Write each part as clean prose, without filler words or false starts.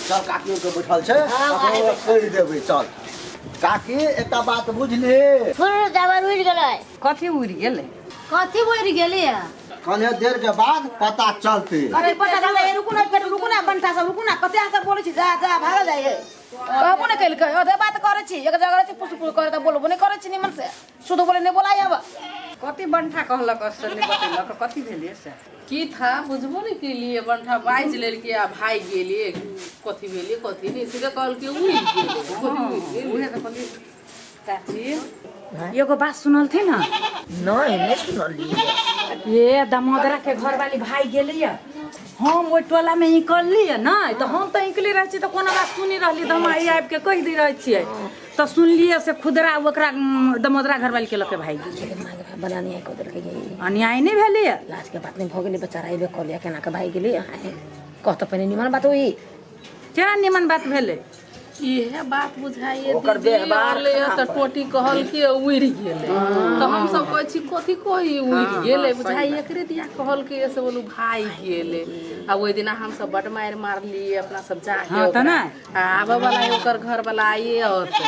चल काकी के बैठल छै। हाँ, ओकरो वहाँ कहि देबै। चल काकी, एकटा बात बुझली? फुर जावर उड़ि गेलै। कथी उड़ि गेलै? कथी उड़ि गेलै? कने देर के बाद पता चलते। अरे पता चलतै। रुकू ना, फेर रुकू ना, बंठा सब रुकू ना। कते अहाँ सब बोलै छी, जा जा भागल जाइए। कहबो नहि केलकै। ओते बात करै छी, एक जगह रहै छी, पुस पुस करै तऽ बोलबो नहि करै छी निमन से। शुद्ध बोले नहि बोलाय आब। कथी बंठा कहलक से नहि बतेलक, कथी भेलै से? की था बुझबो नहि केलिए। बंठा बाजि लेलकै आ भागि गेलिए। कथी भेलै कथी नहि, सीधे कहलकै उड़ि गेलै। कथी उड़ि गेलै? उहे तऽ कहलियै चाची। एगो बात सुनलथिन हँ? नहीं, नहीं सुनलियै। ये दामोदरा के घरवाली भाई गेलियै। हम ओहि टोला में निकललियै नहि तऽ हम तऽ निकले रहै छी, तऽ कोनो बात सुनि रहली तऽ हम आइ आबि के कहि दै रहै छियै, तऽ सुनलियै से खुदरा ओकरा दामोदरा घरवाली के लऽ के भागि गेलै। बड़ा अन्याय कऽ देलकै ये। अन्याय नहि भेलैए? लाज के बात नहि भऽ गेलै? बेचारा अयबे कऽ लिअ, केना कऽ भागि गेलै? कह तऽ पहिने निमन बात होई। केना निमन बात भेलै? इहे बात बुझाइए ओकर दीदी। व्यवहार अलै खराब तऽ टोटी कहलकै उड़ि गेलै, तऽ हमसब कहै छी कथी कही उड़ि गेलै? बुझाइ एकरे दिया कहलकै से बोलू भागि गेलै। आ ओहि दिना हमसब बड मारि मारलियै अपना सब जाके। हाँ, तऽ ओकरा। नहि। आ आबऽ वाला है, ओकर घर वाला आइए औतै,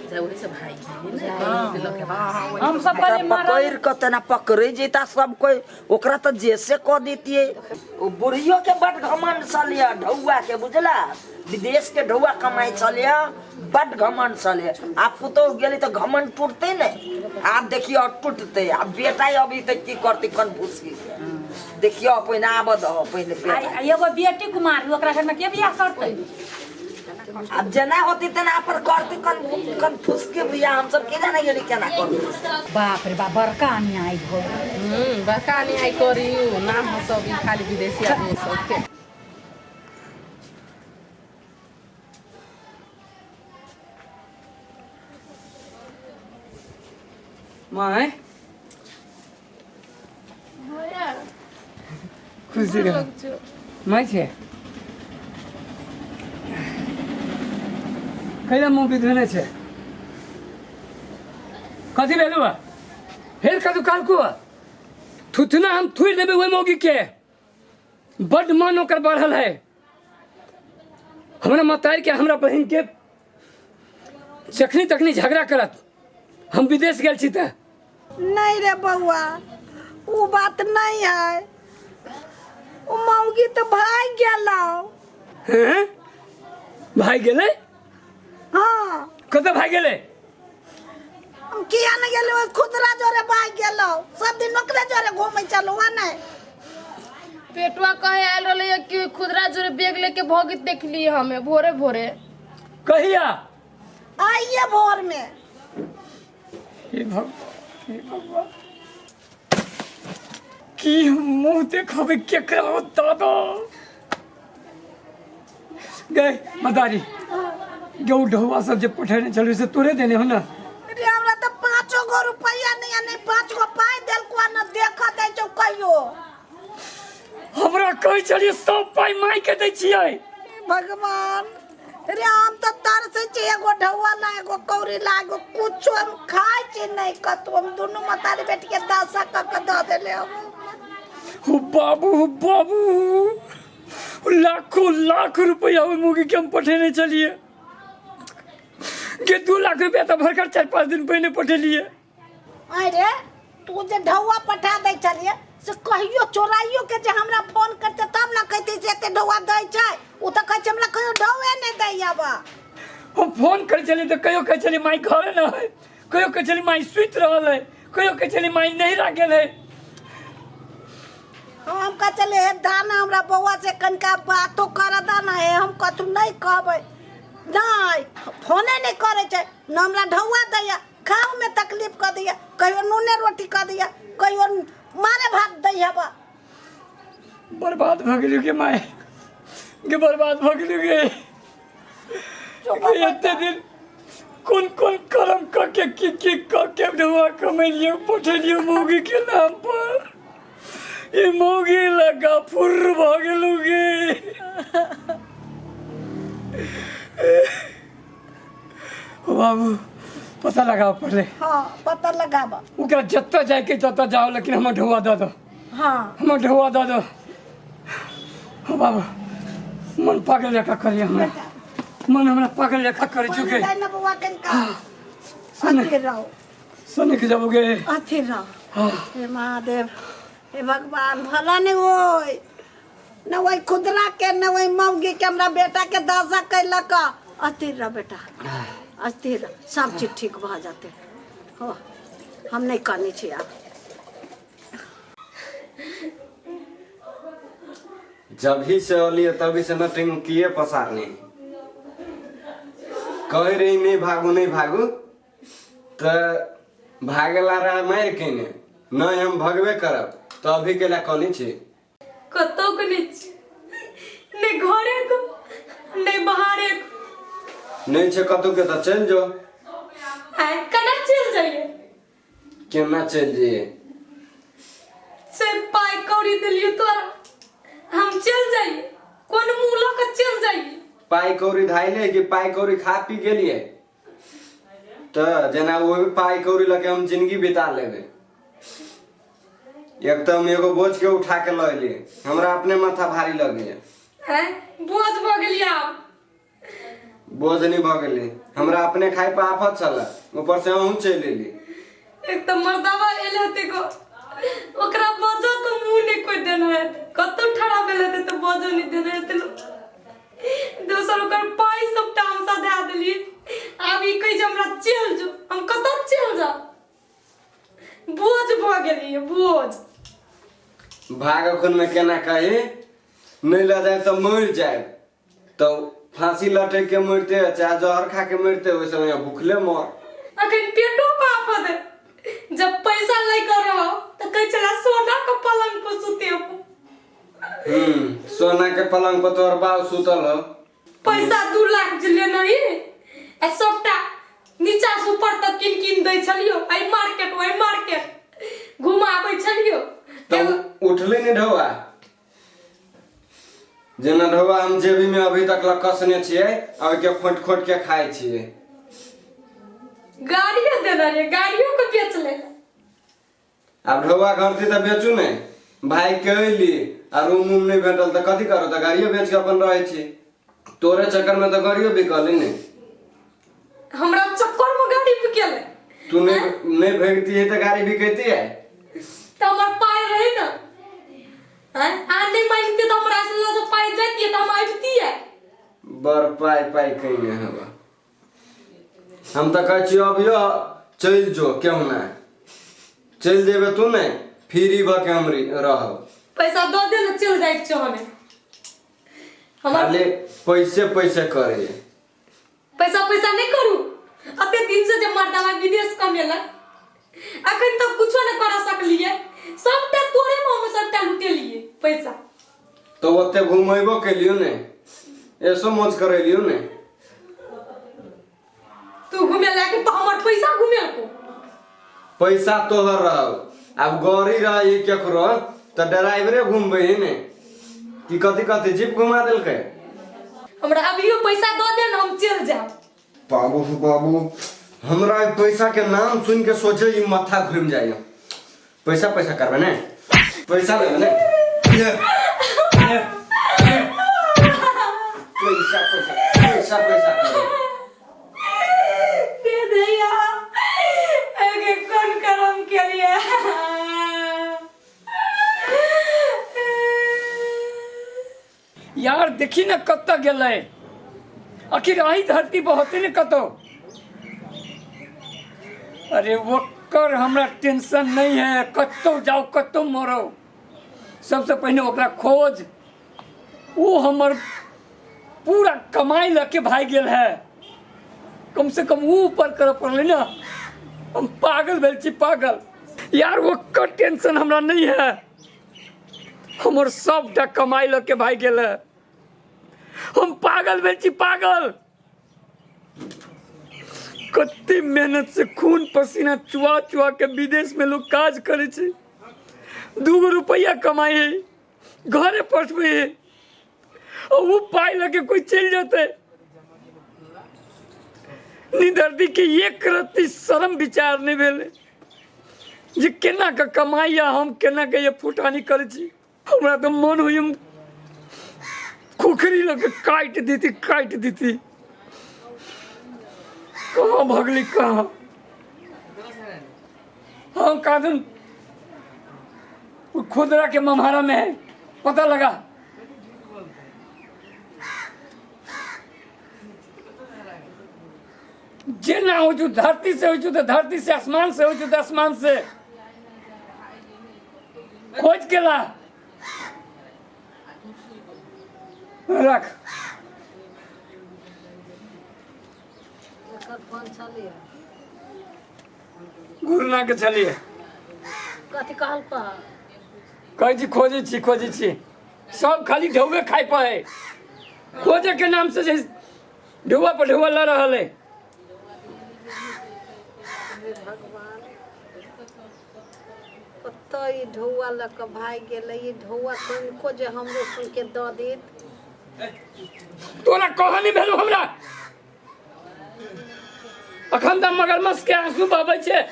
तऽ ओहि से भागि गेलै ने लऽ के भागि। हम सब कहलियै मरल। पकड़ के तेना पकड़े जेता सब कोई ओकरा, तऽ जैसे कऽ देतियै। ओ बुढ़ियो के बड घमंड छलियै ढौआ के, बुझला? विदेश के ढौआ कमाइ छलियै, बड घमंड छलियै। आब पुतोहु गेली तऽ घमंड टूटतै ने? आब देखियौ टूटतै। आब बेटा अभी तक की करतै कनफूसी के, देखियौ। पहिने आबऽ दहो पहिने आ बेटा। एगो बेटी कुमारी, ओकरा घर में के बियाह करतै? आब जेना होतै तेना पर करतै। कन कनफूस के बियाह हमसब के जाने गेली केना करतै। बाप रे बाप, बड़का अन्याय भऽ गेल। बड़का अन्याय करी नाम सब ई खाली विदेशी आदमी सबके। माय, खुशी रह माय। छै कैला मुँह बिधने छै? कथी भेलू है फेर? कदू कालकू थुथना हम थुरि देबै ओहि मौगी के। बड्ड मन ओकर बढ़ल है। हमरा मतारी के, हमरा बहिन के जखनी तखनी झगड़ा करत, हम विदेश गेल छी तऽ। नहीं रे बउआ, वो बात नहीं है। वो मौगी तो भाग गेलो। हैं, भागि गेलै? हाँ। कतऽ भागि गेलै? हम किया नहीं गेलो, खुदरा जोरे भाग गेलो। सब दिन ओकरे जोरे घूमे चलो आ नहीं। पेटवा कहे आयल रहले कि खुदरा जोरे बैग लेके भगित देखली हमें भोरे भोरे। कहिया? आइए भोर में। हे भगवान, हे भगवान, की हम मुंह देखबै केकरा? दादा गए मदारी, गौ ढौआ सब जे पठेने छलै से तोरे देने हो ना? रे, हमरा तो पाँचो गो रुपया नहीं है, नहीं पाँच गो पाई देलको आ न देख दै छौ कहियो। हमरा कहै छलियै सब पाइ माय के दै छियै। हे भगवान रे, हम तो तरसै छी एगो ढौआ ला, एगो कौड़ी ला, एगो कुछो हम खाइ छी नहीं कतौ। हम दुनू मतारी बेटी के दशा कऽ के दऽ देले हम। हो बाबू, हो बाबू, लाखों लाख रुपया ओहि मुगी के हम पठेने छलियै के। 2 लाख रुपया तऽ भरकर 4-5 दिन पहिने पठेलियै। अरे, तू जे ढौआ पठा दै छलियै से कहियो चोराइयो के जे हमरा फोन करते तब ने कहते जे एते ढौआ दै छै। ओ तऽ कहै छै हमरा कहियो ढौए नहि दै आब। हम फोन करै छलियै तऽ कहियो कहै छलियै माय घरे न है, कहियो कहै छलियै माय सुति रहल है, कहियो कहै छलियै माय नहिरा गेल है। हम कह चले हे दाना, हमरा बौआ से कनिका बातो कर दाना। हे, हम कथू नहीं कहबै। नहीं, फोने नहीं करै छै न हमरा ढौआ दैया। खाओ में तकलीफ कऽ दैया, कहियो नूने रोटी कऽ दैया, कहियो मारे भात दै हबा। बर्बाद भऽ गेलियै गे माय गे, बर्बाद भऽ गेलियै गे। गे, एते दिन कोन कोन कर्म कऽ के, की की कऽ के ढौआ कमेलियै, पठेलियै मौगी के नाम पर, ई मौगी लगा फुर्र भऽ गेलू गे। ओ बाबू, पता लगाओ पहले। हाँ, पता लगाबा। ओकरा जतऽ जाइके ततऽ जाओ, लेकिन हमर ढौआ दऽ दो। हाँ। हमर ढौआ दऽ दो। हो बाबू, मन पागल जकाँ करिए हमरा। मन हमरा पागल लेखा करै छौ गे। पानी ना बौआ कनिका। अथिर रहो। सनक जाबोगे। अथिर रहो। हे महादेव, हे भगवान, भला नहीं होय न वही खुदरा के न वही मौगी के हमरा बेटा के दशा कैलक। अस्थिर रह बेटा, अस्थिर रह, सब चीज ठीक भऽ जेतै। हो, हम नहि कनै छी आब। जब ही से अलिए तभी से नटिंग किए पसारने कह रही नहीं भागू नहीं भागू तो भागेला रहा मार के ने नहीं हम भगबे करब तो अभी के ला कनी छी। कतौ के नहीं छी, नहीं घरे को नहीं बाहरे को। नहीं छे कतौ के तो चल जो। आय कना चल जाइए? केना चल जाइए? से पाई कौड़ी दिलियो तोरा, हम चल जाइए। कोन मुंह लऽ के चल जाइए? पाई कौड़ी धाइले कि पाई कौड़ी खा पी गेलिए तो जेना वो भी पाई कौड़ी लके हम जिंदगी बिता लेबे। एक तो हम एगो बोझ के उठा के लऽ एलिए, हमरा अपने माथा भारी लगे। हैं बोझ भऽ गेलिए आब? बोझ नहीं भऽ गेलै, हमरा अपने खाइ पर आफत छल, ऊपर से अहूँ चलि एली। एक तो मर्दावा एल हेतै गो, ओकरा बजऽ के मुँह नहि कोइ देने हेतै, कतौ ठड़ा भेल हेतै तऽ बजऽ नहि देने हेतै लोक। दोसर ओकर पाइ सबटा हम सधा देलियै, आब ई कहै छै हमरा चलि जो, हम कतऽ चलि जाउ? बोझ भऽ गेलियै बोझ। भाग अखन में केना कही नहीं लऽ जाए तऽ मरि जाए, तो फांसी लटक के मरते चाहे जहर खा के मरते, ओहि समय भूखले मर। अखन पेटो पापद है, जब पैसा लै के रहो तऽ कहै छला सोना के पलंग पर सुतेबो। सोना के पलंग पर तोहर बाप सुतल हो। पैसा 2 लाख जे लेने ही आ सबटा नीचा से ऊपर तक किन किन दै छलियो, एहि मार्केट ओहि मार्केट घुमाबै छलियो। तो उठले नहीं ढौआ, जेना ढौआ हम जेबी में अभी तक लग कसने छियै आ ओहिके खोट खोट के खाइ छियै। गाड़ियो देने रहियै, गाड़ियो के बेच ले। आब ढौआ घर थी तऽ बेचू ने, भाई के अयली आ रूम उम नहीं भेटल तऽ कथी करू, तऽ गाड़ियो बेच के अपन रहै छी। तोरे चक्कर में तऽ गाड़ियो बिकली ने। हमरा चक्कर में गाड़ी बिकेले। तू नहीं नहीं भगती है तो गाड़ी बिकती है। तो हमर पाई रहे ना, हैं आ नहीं मांगते तो हमरा से से पाई जाती है तो हम आबती है। बड़ पाई पाई कहीं हवा। हम तो कहै छियै अभियो चलि जो, केहू ना चलि जेबे तू ने फ्री भऽ के हम रहब। पैसा दऽ दे ने चलि जाइ छियै हमे। खाली पैसे पैसे करे। पैसा पैसा नहीं करू, अते दिन से जे मर्दावा विदेश कमेला अखन तक कुछो नहीं कर सकलिए, सबटा तोरे में हम सबटा लुटेलिए पैसा। तो ओते घुमेबो केलियो ने, ऐसो मौज करेलियो ने। तू घुमेला कि हमर पैसा घुमेलको? पैसा तोहर रहो, अब गौरी रही केकरो तो ड्राइवरे घुमबे ही ने कि कथी कथी जीप घुमा देलकै। हमरा अभियो पैसा दऽ दे ने हम चलि जायब। बाबू बाबू हमरा पैसा के नाम सुन के सोचे ई माथा घूम जाइए। पैसा पैसा करबे ने, पैसा लेबे ने, पैसा पैसा पैसा पैसा करबे। दे दे यार, एक कोन करम के लिए। यार देखी ना कतऽ गेलै, आखिर अही धरती पर होतै ने कतौ। अरे ओकर हमरा टेंशन नहीं है, कतौ जाओ कतौ मरो, सबसे पहिने ओकरा खोज। वो हमर पूरा कमाई लऽ के भागि गेल है, कम से कम वो ऊपर करऽ पड़लै ना। हम पागल भेल छी पागल। यार ओकर टेंशन हमरा नहीं है, हमर सबटा कमाई लऽ के भागि गेल है। हम पागल भेल छी पागल। कते मेहनत से खून पसीना चुआ चुआ के विदेश में लोग काज करे छै, 2 रुपया कमाई है, घरे पठबै है, और वो पाई लऽ के कोई चलि जेतै। निदर्दी के एक रत्ती शर्म विचार नहीं भेलै जे केना के कमाई आ हम केना के ये फुटानी करै छी। हमरा तऽ मन होइए हम खुखरी लऽ के काटि देती काटि देती। कहाँ भगली कहाँ हम कादन खुदरा के मम्हारा में है पता लगा। जेना हो छु धरती से हो छु तो धरती से, आसमान से हो छु तो आसमान से खोज के ला रख। गुरुना के चलिए कथी कहल कहै छी खोजै छी खोजै छी सब खाली ढौवे खाइ पर है। खोजे के नाम से जे ढौआ पर ढौआ लऽ रहल है। भगवान कतऽ ई ढौआ लऽ कऽ भागि गेलै। ई ढौआ कनिको जे हमरो सुनके दऽ देत। तोरा कह नहि भेलौ हमरा अखन तऽ मगरमच्छ के आंसू बहबै छै।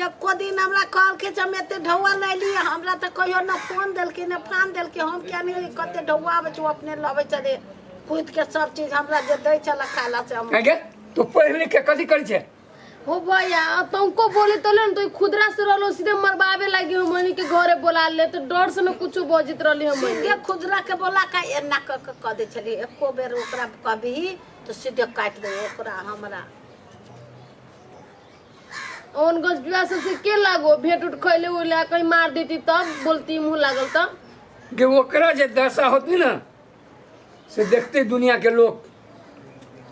एको दिन हमरा कहलकै जे हम एते ढौआ नहि लियै। हमरा तऽ कहियो न फोन देलकै न फान देलकै। हम किया नहि कते ढौआ आबै छै ओ अपने लबै छलै खुद के सब चीज हमरा जे दै छलै खाय ला से हम। तू पढ़ि लिख के कथी करै छै? हो भैया तुमको बोले तो ले तो खुदरा से रहलो सीधे मरवावे लागी हमनी के घरे बोला ले तो डर से न कुछ बजित रहली हमनी। सीधे खुदरा के बोला के एना क क क दै छली। एको बेर ओकरा कभी तो सीधे काटि दे ओकरा हमरा। ओन गज बियाह से के लागो भेंट उठ खैले उले कहीं मार देती तब बोलती मुंह लागल तब कि ओकरा जे दशा होती ना से देखते दुनिया के लोग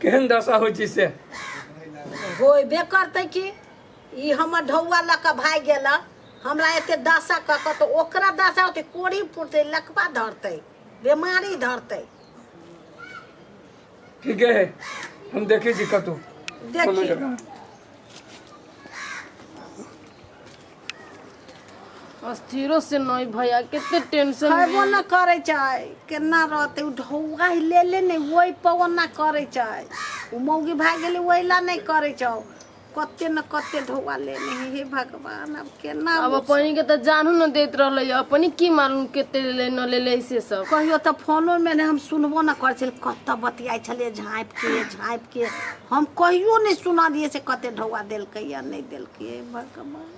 केहन दशा होइ छै से होबे करतै कि ई हमर ढौआ लऽ कऽ भागि गेल। हमरा एते दशा कऽ कऽ तऽ ओकरा दशा होतै, कोड़ी फुटतै, लकवा धरतै, बेमारी धरतै। ठीक है हम देखै छी कतौ देखी। अस्थिरो से नहीं भैया कितने टेंशन खयबो न करै छै केना रहतै। ओ ढौआ ले ले ने ओहि पर ओना करै छै। ओ मौगी भागि गेलै ओहि ला नहि करै छौ। कते न कते ढौआ लेने हे। हे भगवान अब केना अब अपनी के तो जानू न देत रहलै अपनी की मालूम केते ले न ले ले से सब। कहियो तऽ फोनो में हम सुनबो न करै छलियै कतऽ बतियाइ छलियै झाँपि के झाँपि के। हम कहियो नहि सुनलियै से कते ढौआ देलकै या नहि देलकै। हे भगवान